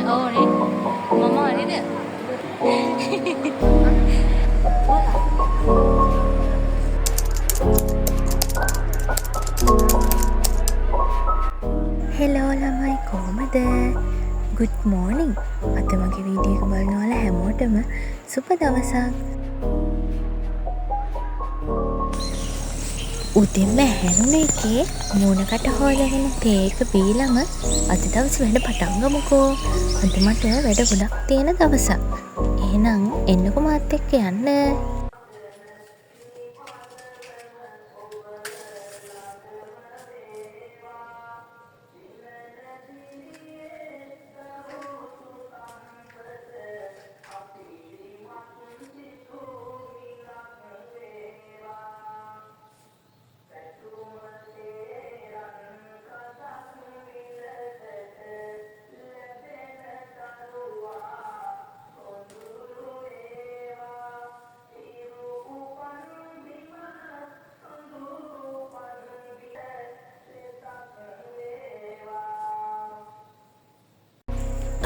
ඕනේ මම හරිද? හෙලෝ ළමයි, කොහොමද? Good morning. අද මගේ වීඩියෝ එක බලන ඔයාලා හැමෝටම සුබ දවසක්. උදෙන්ම ඇහැරුණ එකේ මූණකට හොදගෙන තේ එක බීලම අද දවසේ වැඩ පටන් ගමුකෝ. අද මට වැඩ ගොඩක් තියෙන දවසක්. එහෙනම් එන්නකෝ මාත් එක්ක යන්න.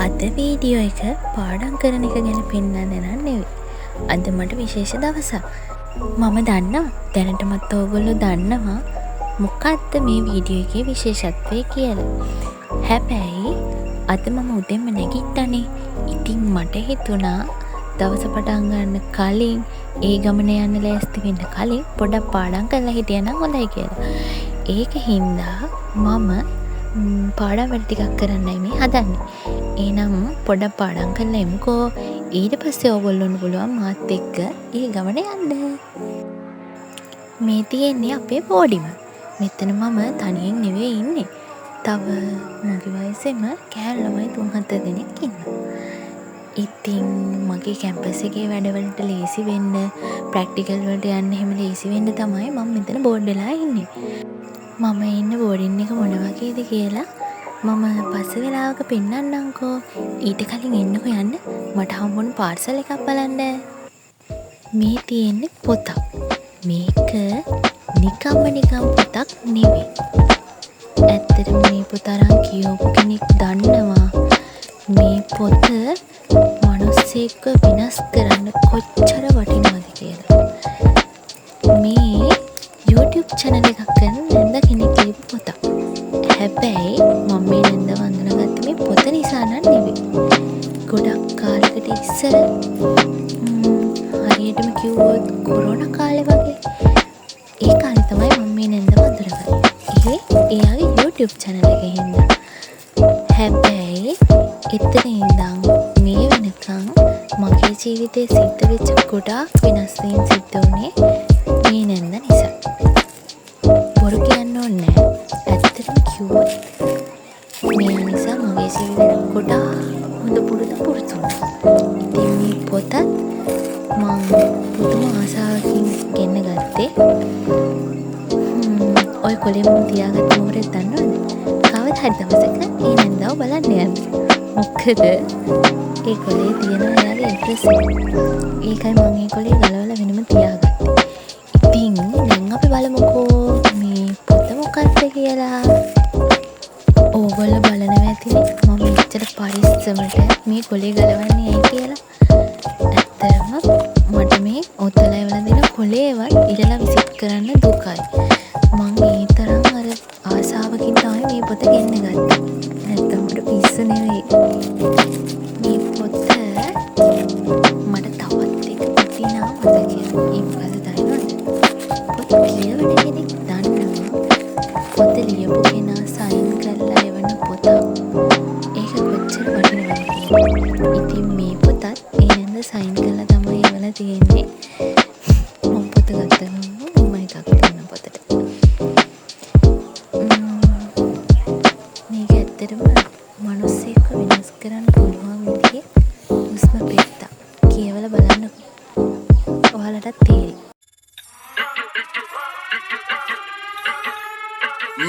අද වීඩියෝ එක පාඩම් කරන එක ගැන පෙන්වන්න නම් නෙවෙයි. අද මට විශේෂ දවසක්. මම දන්නවා දැනටමත් ඕගොල්ලෝ දන්නවා මොකද්ද මේ වීඩියෝ එකේ විශේෂත්වය කියලා. හැබැයි අද මම උදෙන්ම නැගිට්ටනේ. ඉතින් මට හිතුණා දවස පටන් ගන්න කලින් ඒ ගමන යන්න ලෑස්ති වෙන්න කලින් පොඩක් පාඩම් කරලා හිටියනම් හොඳයි කියලා. ඒක හින්දා මම පාඩම් වැඩ ටිකක් කරන්නයි මේ හදන්නේ. එහෙනම් පොඩක් පාඩම් කරලා එමුකෝ. ඊට පස්සේ ඕගොල්ලොන්ට පුළුවන් මාත් එක්ක ඒ ගමන යන්න. මේ තියෙන්නේ අපේ බෝඩිම. මෙතන මම තනියෙන් නෙවෙයි ඉන්නේ. තව මගේ වයසෙම කෑල් ළමයි 3-4 දෙනෙක් ඉන්නවා. ඉතින් මගේ කැම්පස් එකේ වැඩවලට ලේසි වෙන්න, ප්‍රැක්ටිකල් වලට යන්න එහෙම ලේසි වෙන්න තමයි මම මෙතන බෝඩ් වෙලා ඉන්නේ. මම ඉන්න බෝඩින් එක මොන වගේද කියලා මම පස්සේ වෙලාවක පෙන්නන්නම්කෝ. ඊට කලින් එන්නකෝ යන්න. මට හම්බුණු පාර්සල් එකක් බලන්න. මේ තියෙන්නේ පොතක්. මේක නිකම්ම නිකම් පොතක් නෙවෙයි. ඇත්තටම මේ පොත අරන් කියවපු කෙනෙක් දන්නවා මේ පොත මනුස්සයෙක්ව වෙනස් කරන්න කොච්චර වටිනවද කියලා. මේ YouTube channel එකක් කරන නැන්ද කෙනෙක් ලියපු පොතක්. හැබැයි මම මේ නැන්දව අඳුනගත්තේ මේ පොත නිසා නම් නෙවෙයි. ගොඩක් කාලෙකට ඉස්සර, හරියටම කිව්වොත් කොරෝනා කාලේ වගේ, ඒ කාලේ තමයි මම මේ නැන්දව අඳුනගත්තේ. එයාගේ YouTube channel එකේ හින්දා. හැබැයි එතන ඉඳන් මේ වෙනකන් මගේ ජීවිතේ සිද්ධ වෙච්ච ගොඩාක් වෙනස් වීම් සිද්ධ වුණේ මේ නැන්ද නිසා. බොරු කියන්න ඕනේ නෑ. ඇත්තටම කිව්වොත් මෙයා නිසා මගේ ජීවිතේට ගොඩාක් හොඳ පුරුදු පුරුදු වුණා. ඉතින් මේ පොතත් මං පුදුම ආසාවකින් ගෙන්න ගත්තේ. ඔය කොලේ මම තියාගත්ත මොකටද දන්නවද? කවදා හරි දවසක ඒ නැන්දාව බලන්න යන්න. මොකද ඒ කොලේ තියෙනවා එයාගේ ඇඩ්‍රස් එක. ඒකයි මං ඒ කොලේ ගලවලා වෙනම තියාගත්තේ. ඉතින් දැන් අපි බලමුකෝ මේ පොත මොකක්ද කියලා. ඕගොල්ලෝ බලනවා ඇතිනේ මම මෙච්චර පරිස්සමට මේ කොලේ ගලවන්නේ ඇයි කියලා. ඇත්තටම මට මේ ඔතලා එවලා දෙන කොලේවත් ඉරලා විසික් කරන්න දුකයි. මං ඒ තරම් අර ආසාවකින් තමයි මේ පොත ගෙන්න ගත්තේ. නැත්තම් මට පිස්සු නෙවෙයි. මේ පොත මට තවත් එක පුතිනා මතකයක්. ඒ මොකද දන්නවද? පොත් කියවන කෙනෙක් දන්නවා පොත ලියපු කෙනා සයින් කරලා එවන පොතක් ඒක කොච්චර වටිනවද කියලා. ඉතින් මේ පොතත් ඒ නැන්ද සයින් කරලා තමයි එවලා තියෙන්නේ. මම පොත ගත්ත ගමන් මම එකක් දුන්නා පොතට. මේක ඇත්තටම මනුස්සයෙක්ව වෙනස් කරන්න පුළුවන් විදිහේ හුස්ම පෙත්තක්. කියවලා බලන්නකෝ. ඔයාලටත් තේරෙයි.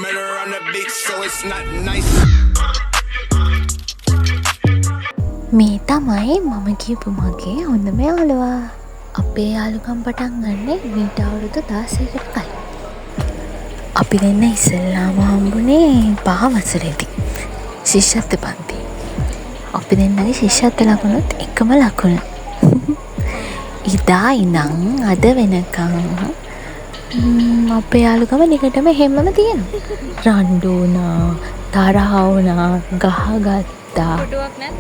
Murder on the beat, so it's not nice. මේ තමයි මම කියපු මගේ හොඳම යාළුවා. අපේ යාළුකම් පටන් ගන්නේ මීට අවුරුදු 16කට කලින්. අපි දෙන්න ඉස්සෙල්ලාම හම්බුනේ පහ වසරේදී. ශිෂ්‍යත්ව පන්තියේ. අපි දෙන්නගේ ශිෂ්‍යත්ව ලකුණුත් එකම ලකුණ. එදා ඉඳන් අද වෙනකන් අපේ යාළුකම දිගටම එහෙම්මම තියෙනවා. රණ්ඩු වුණා, තරහ වුණා, ගහගත්තා. ෆොටෝවක් නැද්ද?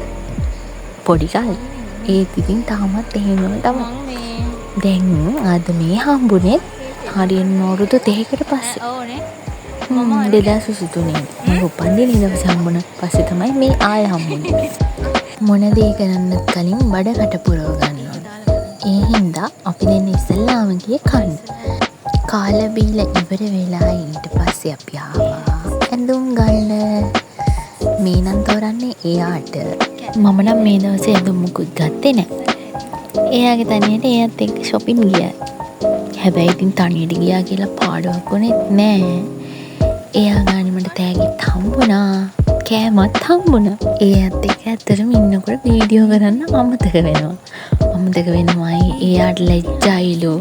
පොඩි කාලේ. ඒත් ඉතින් තාමත් එහෙමම තමයි. මං මේ දැන් අද මේ හම්බුනේත් හරියටම අවුරුදු 2කට පස්සේ. ඔව් නේ. මම හරි 2023 මගේ උපන්දිනේ දවසේ හම්බුණා. පස්සේ තමයි මේ ආයෙ හම්බුනේ. මොන දේ කරන්නත් කලින් බඩ කට පුරව ගන්න ඕන. ඒ හින්දා අපි දෙන්න ඉස්සෙල්ලාම ගියේ කන්න. කාලා බීලා ඉවර වෙලා ඊට පස්සේ අපි ආවා ඇඳුම් ගන්න. මේ නම් තෝරන්නේ එයාට. මම නම් මේ දවසේ ඇඳුම් මුකුත් ගත්තේ නෑ. එයාගේ තනියට එයාත් එක්ක ෂොපින් ගියා. හැබැයි ඉතින් තනියට ගියා කියලා පාඩුවක් වුණෙත් නෑ. එයා ගානේ මට තෑගිත් හම්බුණා, කෑමත් හම්බුණා. එයාත් එක්ක ඇත්තටම ඉන්නකොට වීඩියෝ කරන්න අමතක වෙනවා. අමතක වෙනවයි, එයාට ලැජ්ජයිලු.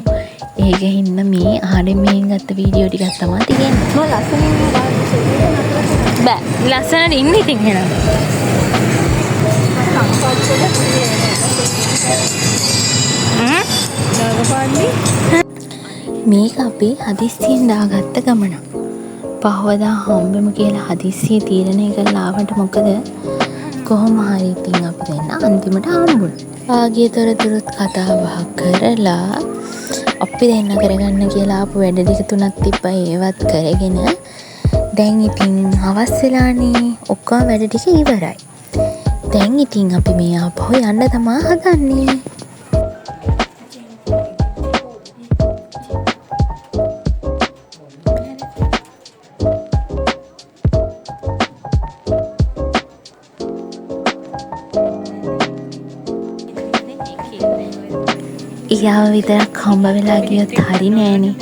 ඒක හින්දා මේ ආරෙන් මෙහෙන් ගත්ත වීඩියෝ ටිකක් තමා තියෙන්නේ. මම ලස්සනින් බෑ ලස්සනට ඉන්න ඉතින් එහෙනම්. මේක අපි හදිස්සියෙන් දාගත්ත ගමනක්. පහවදා හම්බෙමු කියලා හදිස්සියේ තීරණය කරලා ආවට මොකද කොහොම හරි ඉතින් අපි දෙන්න අන්තිමට හම්බුණා. ආගිය තොරතුරුත් කතා බහ කරලා අපි දෙන්න කරගන්න කියලා ආපු වැඩ ටික තුනක් තිබ්බා. ඒවත් කරගෙන දැන් ඉතින් හවස් වෙලානේ, ඔක්කොම වැඩ ටික ඉවරයි. දැන් ඉතින් අපි මේ ආපහු යන්න තමා හදන්නේ. එයාව විතරක් හම්බ වෙලා ගියොත් හරි නෑනේ.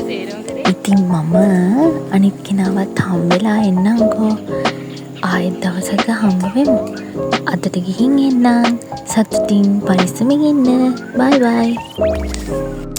ඉතින් මම අනිත් කෙනාවත් හම්බ වෙලා එන්නම්කෝ. ආයෙත් දවසක හම්බ වෙමු. අදට ගිහින් එන්නම්. සතුටින් පරිස්සමින් ඉන්න. බයි බයි.